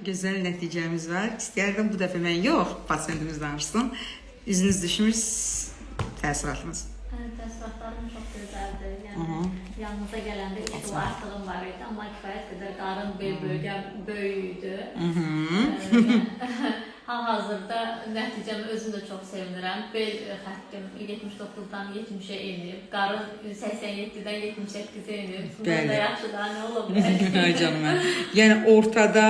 Gözəl nəticəmiz var. İstəyərdim bu dəfə mən yox, pasiyentimiz danışsın. Üzünüz düşmüş, təəssüratınız. Təəssüratlarım çox gözəldir. Yəni yanınıza gələndə 3 kilo artığım var idi, amma kifayət qədər qarın, bel bölgəm böyük idi. Hal-hazırda nəticəmi özüm də çox sevinirəm. Bel xəttim 79-dan 70-ə enib, qarın 87-dən 78-ə enib. Bundan da yaxşı daha nə ola bilər? Ay canım mənim. Yəni ortada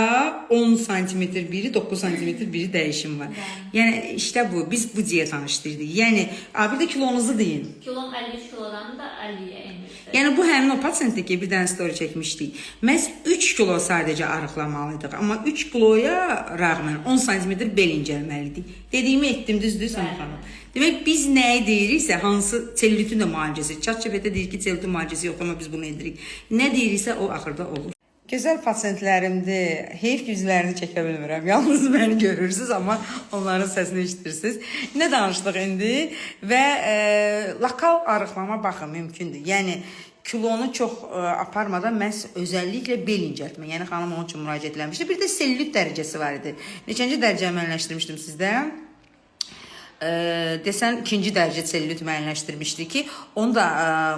10 sm biri, 9 sm biri dəyişim var. Yəni işte bu. Biz bu dietanı işləyirdik. Yəni bir də kilonuzu deyin. Kilom 53 kilodan da 50-yə enmişdi. Yəni bu həmin o pasiyentdir ki, bir dənə story çəkmişdik. Məhz 3 kilo sadəcə arıqlamalıydıq. Amma 3 kiloya rəğmən 10 sm bel incəlməli. Dediyimi etdim, düzdür Səmə xanım? Demək biz nəyi deyiriksə, hansı selülitin də müalicəsi, ChatGPT deyir ki, selülitin müalicəsi yoxdur, amma biz bunu edirik. Nə deyiriksə o axırda olur. Gözəl pasiyentlərimdir. Heyf ki, üzlərini çəkə bilmirəm. Yalnız məni görürsüz, amma onların səsini eşidirsiniz. Nə danışdıq indi? Və lokal arıqlama baxın mümkündür. Yəni kilonu çox aparmadan məhz özəlliklə bel incəltmə. Yəni xanım onun üçün müraciət eləmişdi. Bir də selülit dərəcəsi var idi. Neçənci dərəcə müəyyənləşdirmişdim sizdə? Desən ikinci dərəcə selülit müəyyənləşdirmişdi ki, onu da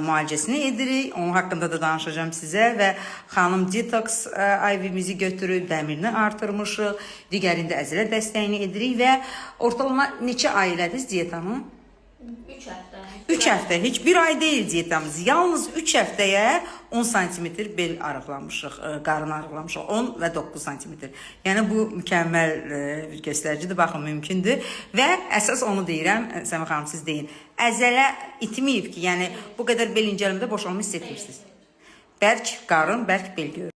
müalicəsini edirik. Onun haqqında da danışacağam sizə və xanım detoks IV-mizi götürüb, dəmirini artırmışıq, digərində əzələ dəstəyini edirik və ortalama neçə ay elədiniz dietanı? 3 həftə. 3 həftə, heç bir ay deyil dietamız. Yalnız 3 həftəyə 10 sm bel arıqlamışıq, qarın arıqlamışıq. 10 və 9 sm. Yəni bu mükəmməl bir göstəricidir. Baxın, mümkündür. Və əsas onu deyirəm, Səmə xanım siz deyin. Əzələ itməyib ki, yəni bu qədər bel incəlmədə boşalma hiss etmirsiniz. Bərk qarın, bərk bel görür.